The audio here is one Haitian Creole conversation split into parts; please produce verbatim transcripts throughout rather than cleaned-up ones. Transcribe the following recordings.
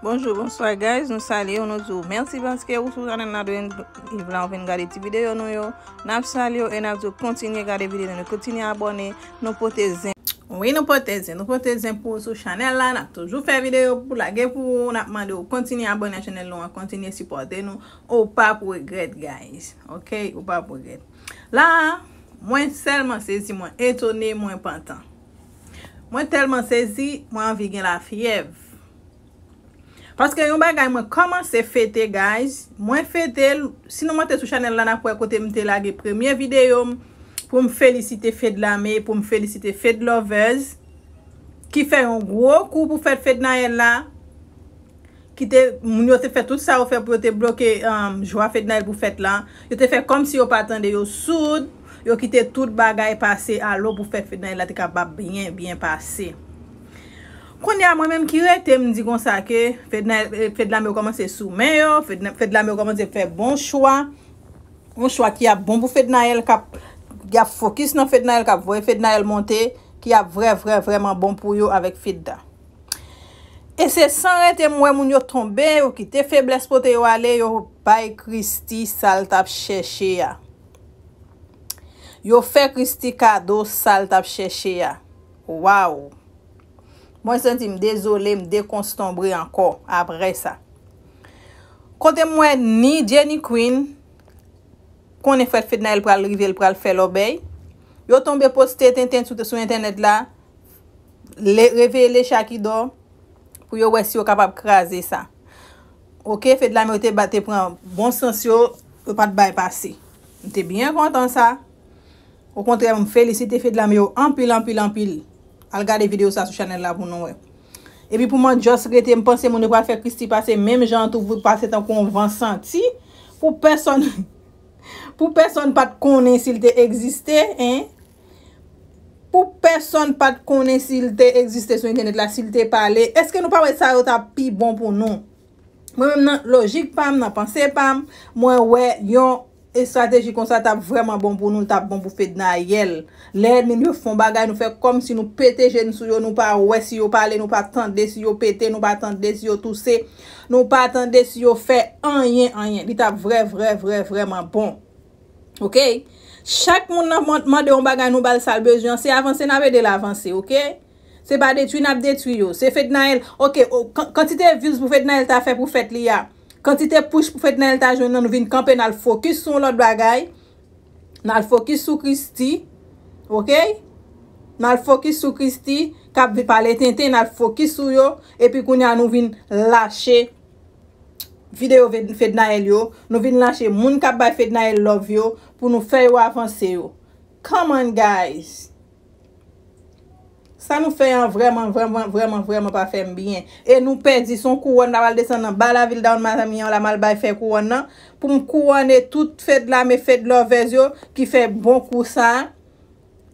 Bonjou, bonswa guys, nou salye w, nou di w mèsi paske ou sou chanèl la, de live la, ou vin gade ti videyo nou yo. N ap salye w e n ap di w kontinye gade videyo nou, kontinye abòne, nou pote zen. Wi, nou pote zen, nou pote zen pou ou sou chanèl la, n ap toujou fè videyo pou lage pou ou, n ap mande w kontinye abòne a chanèl nou an, kontinye sipòte nou, ou p ap regrèt guys, ok, ou p ap regrèt. La, mwen sèlman sezi, mwen etone, mwen pantan. Mwen tèlman sezi, mwen anvi gen lafyèv. Paske yon bagay mwen kòmanse fete, guys. Mwen fete l. Si nou monte sou chanèl la, n ap wè kote m te lage premye videyo m pou m felisite Fedlame, pou m felisite Fed Lovers, ki fè yon gwo kou pou fèt Fednaelle la. Ki te, moun yo te fè tout sa yo fè pou yo te bloke, um, jwa Fednaelle pou fèt la. Yo te fè kòmsi yo pa tande, yo soud, yo kite tout bagay pase alo pou fèt Fednaelle la te kapab byen, byen pase. Kounye a, mwen menm ki rete, m di konsa ke Fednaelle, eh, Fedlame yo kòmanse sou men yo, Fedna-, Fedlame yo kòmanse fè bon chwa. Yon chwa ki ap bon pou Fednaelle, k ap, k ap fokis nan Fednaelle, k ap voye Fednaelle monte, ki ap vrè, vrè, vrèman bon pou yo avèk Fedda. E se san rete m wè moun yo tonbe, yo kite feblès pote yo ale, yo bay Christie sa l t ap chèche a. Yo fè Christie kado sa l t ap chèche a. Waw! Mwen santi m dezole, m dekonstonbre ankò apre sa. Kote m wè ni Jenny Queen, konnen frè Fednaelle pral rive, l pral fè lòbèy. Yo tonbe poste tenten sou, sou entènèt la, le, reveye lecha ki dò, pou yo wè si yo kapab kraze sa. Ok, Fedlame yo te ba, te pran bon sans yo, yo pa t bay pase. M te byen kontan sa. Okontrè, m felisite Fedlame yo anpil, anpil, anpil. Al gade videyo sa sou chanèl la pou nou wè. Epi pou mwen, just rete, m panse moun yo pral fè Christie pase menm jan an tou, pou pase tankou yon van santi. Pou pèsonn, pou pèsonn pa t konnen si l te egziste, en. Pou pèsonn pa t konnen si l te egziste sou entènèt la, si l te pale. Èske nou pa wè sa yo t ap pi bon pou nou? Mwen menm nan lojik pa m, nan panse pa m, mwen wè yon estrateji konsa t ap vrèman bon pou nou, l t ap bon pou Fednaelle. Lè ènmi nou yo fè yon bagay, nou fè kòmsi nou pete je n sou yo, nou pa wè si yo pale, nou pa tande si yo pete, nou pa tande si yo touse, nou pa tande si yo fè anyen, anyen. Li t ap vrè, vrè, vrè, vrèman bon. Ok? Chak moun nan man-, mande yon bagay, nou ba l sa l bezwen an, se avanse n ap ede l avanse, ok? Se pa detwi n ap detwi yo. Se Fednaelle. Ok, o, kan-, kantite views pou Fednaelle ta fè pou fèt li a. Kantite push pou Fednaelle ta jwenn nan, nou vin kanpe, n al fokis sou yon lòt bagay. N al fokis sou Christie. Ok? N al fokis sou Christie, k ap vi-, pale tenten, n al fokis sou yo. Epi kounye a, nou vin lache videyo Fed-, Fednaelle yo. Nou vin lache moun k ap bay Fednaelle love yo pou nou fè yo avanse yo. Come on, guys! Sa nou fè an vrèman, vrèman, vrèman, vrèman pa fè m byen. E nou pèdi, se yon kouwòn, n ap al desann anba lavil Down Miami an, la m al bay fè kouwòn nan, pou m kouwone tout Fedlame, Fed Lovers yo, ki fè bon kou sa.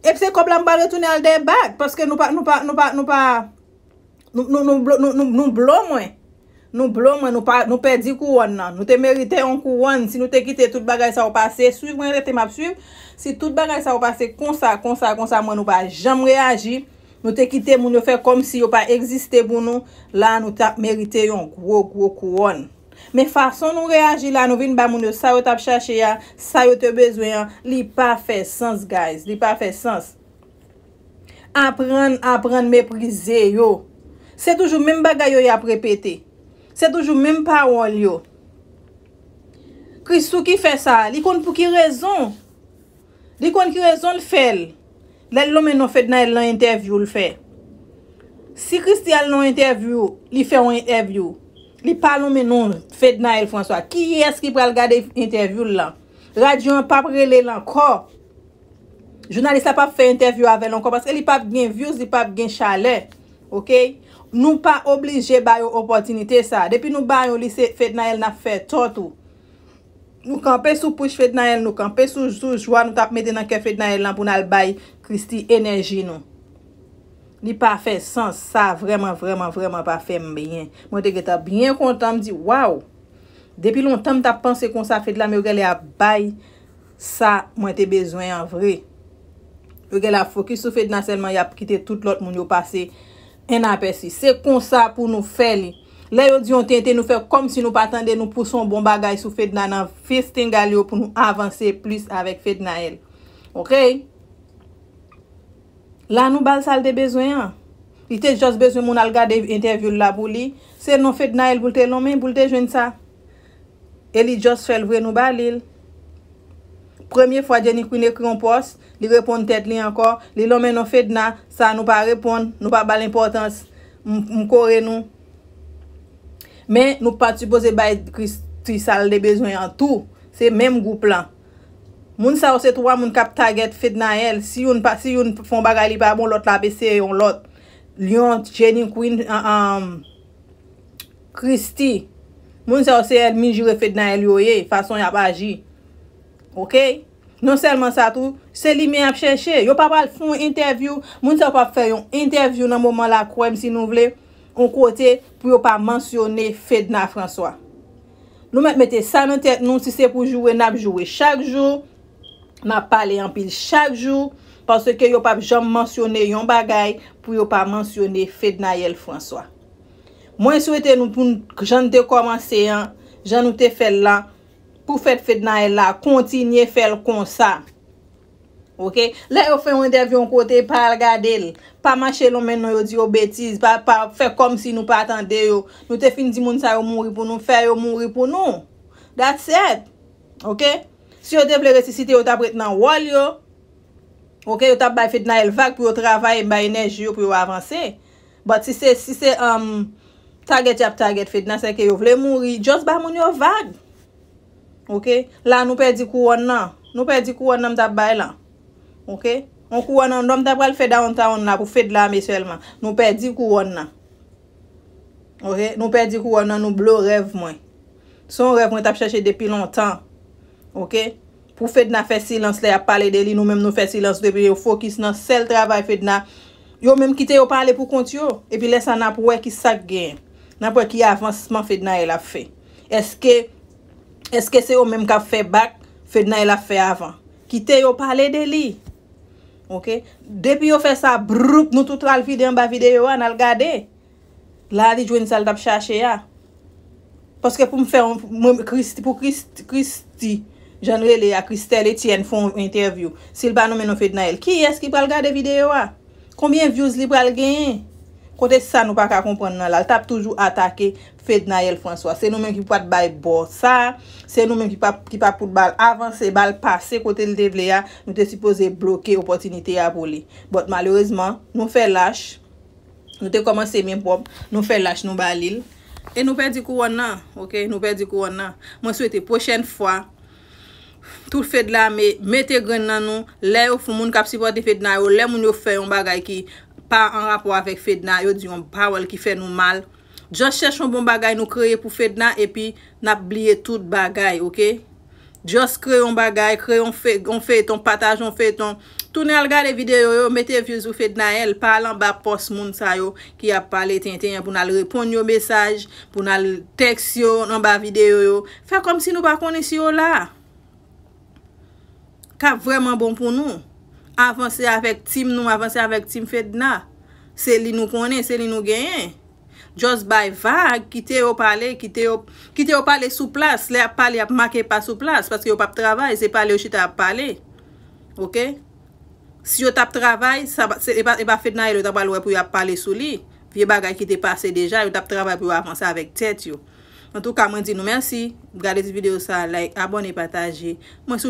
Epi se kòb la m pral retounen al dèyè bak, paske nou pa, nou pa, nou pa, nou pa, nou, nou, nou blo-, nou, nou, nou blo mwen. Nou blo mwen, nou pa, nou pèdi kouwòn nan. Nou te merite yon kouwòn. Si nou te kite tout bagay sa yo pase, swiv mwen, rete m ap swiv. Si tout bagay sa yo pase konsa, konsa, konsa, mwen nou pa janm reyaji. Nou te kite moun yo fè kòmsi yo pa egziste pou nou. La, nou t ap merite yon gwo, gwo kouwòn. Men fason nou reyaji la, nou vin ba moun yo sa yo t ap chache a, sa yo te bezwen an, li pa fè sans, guys. Li pa fè sans. Aprann, aprann meprize yo. Se toujou menm bagay yo y ap repete. Se toujou menm pawòl yo. Christie ki fè sa, li konn pou ki rezon. Li konn ki rezon l fè l. Lè l lonmen non Fednaelle nan entèvyou l fè. Si Christie al nan entèvyou, li fè yon entèvyou, li pa lonmen non Fednaelle François. Kiyès ki pral gade entèvyou l lan? Radyo an p ap rele l ankò. Jounalis la p ap fè entèvyou avè l ankò paske li p ap gen views, li p ap gen chalè. Ok? Nou pa oblije ba yo opòtinite sa. Depi nou ba yo li, se Fednaelle n ap fè tò tou. Nou kanpe sou push Fednaelle, nou kanpe sou, sou jwa nou t ap mete nan kè Fednaelle lan pou n al bay Christie enèji nou. Li pa fè sans, sa vrèman, vrèman, vrèman pa fè m byen. Mwen te gentan byen kontan, m di, waw! Depi lontan m t ap panse konsa, Fedlame yo genlè ap bay sa mwen te bezwen an vre. Yo genlè ap fokis sou Fedna sèlman, y ap kite tout lòt moun yo pase enapèsi. Se konsa pou nou fè li. Lè yo di yon tenten, nou fè kòmsi nou pa tande, nou pouse yon bon bagay sou Fedna nan festin gal yo pou nou avanse plis avèk Fednaelle. Oke? La nou ba l sa l te bezwen an. Li te just bezwen moun al gade entèvyou l la pou li. Se non Fednaelle pou l te lonmen, pou l te jwenn sa. E li just fè l vre nou ba li l. Premye fwa Jenny Queen ekri yon pòs, li reponn tèt li ankò, li lonmen non Fedna, sa nou pa reponn, nou pa ba l enpòtans, m, m kore nou. Men nou pa t sipoze bay Christie sa l te bezwen an tou. Se menm gwoup lan. Moun sa yo se twa moun k ap target Fednaelle. Si youn pa, si youn fè yon bagay li pa bon, lòt la ap eseye yon lòt. Lyon, Jenny Queen, an, an, Christie. Moun sa yo se ènmi jire Fednaelle yo ye, fason y ap aji. Oke? Non sèlman sa tou, se li men y ap chèche. Yo pa pral fè yon entèvyou. Moun sa yo p ap fè yon entèvyou nan moman la, kwè m si nou vle, yon kote pou yo pa mansyone Fedna François. Nou mèt mete sa nan tèt nou, si se pou joure, n ap joure chak jou, n ap pale anpil chak jou, paske yo p ap janm mansyone yon bagay pou yo pa mansyone Fednaelle François. Mwen swete nou pou n, jan n te kòmanse an, jan nou te fè l la, pou fèt Fednaelle la, kontinye fè l konsa. Oke? Lè yo fè yon entèvyou yon kote, pa al gade l. Pa mache lonmen non yo di yo betiz. Pa, pa fè kòmsi nou pa tande yo. Nou te fin di moun sa yo mouri pou nou, fè yo mouri pou nou. That's it. Oke? Si yo te vle resisite, yo t ap ret nan wòl yo. Oke? Yo t ap bay Fednaelle vag pou yo travay, bay enèji yo pou yo avanse. But si se, si se, um, target y ap target Fedna, se ke yo vle mouri, just ba moun yo vag. Oke? La, nou pèdi kouwòn nan. Nou pèdi kouwòn nan m t ap bay lan. Oke? Yon kouwòn an lòm ta pral fè downtown la pou Fedlame sèlman. Nou pèdi kouwòn nan. Oke? Nou pèdi kouwòn nan, nou blo rèv mwen. Se yon rèv mwen t ap chèche depi lontan. Oke? Pou Fedna fè silans lè y ap pale de li, nou menm nou fè silans depi yo fokis nan sèl travay Fedna. Yo menm kite yo pale pou kont yo. Epi lè sa n ap wè ki sa k genyen. N ap wè ki avansman Fednaelle ap fè. Èske, èske se yo menm k ap fè bak Fednaelle ap fè avan? Kite yo pale de li. Oke? Depi yo fè sa, broup, nou tout al vide anba videyo a, n al gade. La li jwenn sa l t ap chache a. Paske pou m fè yon, mwen, Christie, pou Christie, Christie, jan l rele a, Christelle Etienne, fè yon entèvyou. Si l pa nonmen non Fednaelle, kiyès ki pral gade videyo a? Konbyen views li pral genyen? Kote sa nou pa ka konprann nan la? L t ap toujou atake Fednaelle François. Se nou menm ki pa t bay bò sa. Se nou menm ki pa, ki pa pout ba l avanse, ba l pase kote l te vle a. Nou te sipoze bloke opòtinite a pou li. But malerezman, nou fè lach. Nou te kòmanse men pwòp, nou fè lach nou ba li l. E nou pèdi kouwòn nan, oke? Nou pèdi kouwòn nan. Mwen swete pwochèn fwa, tout Fedlame, mete grenn nan nou. Lè yo fè moun k ap sipòte Fedna yo, lè moun yo fè yon bagay ki pa an rapò avèk Fedna, yo di yon pawòl ki fè nou mal. Just chèche yon bon bagay nou kreye pou Fedna, epi n ap bliye tout bagay, oke? Just kreye yon bagay, kreye yon fe-, yon feyton, pataje yon feyton. Tounen al gade videyo yo, mete views pou Fednaelle, pa al anba pòs moun sa yo ki ap pale tenten an pou n al reponn yo mesaj, pou n al tèks yo anba videyo yo. Fè kòmsi nou pa konnen si yo la. K ap vrèman bon pou nou. Avanse avèk team nou, avanse avèk team Fedna. Se li nou konnen, se li nou genyen. Just bay vag, kite yo pale, kite yo, kite yo pale sou plas. Lè y ap pale, y ap make pa sou plas, paske yo p ap travay, se pale yo chita ap pale. Oke? Si yo t ap travay, sa pa, se, e pa, e pa Fednaelle yo t ap pral wè pou y ap pale sou li. Vye bagay ki te pase deja, yo t ap travay pou yo avanse avèk tèt yo. Antouka, mwen di nou mèsi. Gade ti videyo sa, like, abòne, pataje. Mwen sou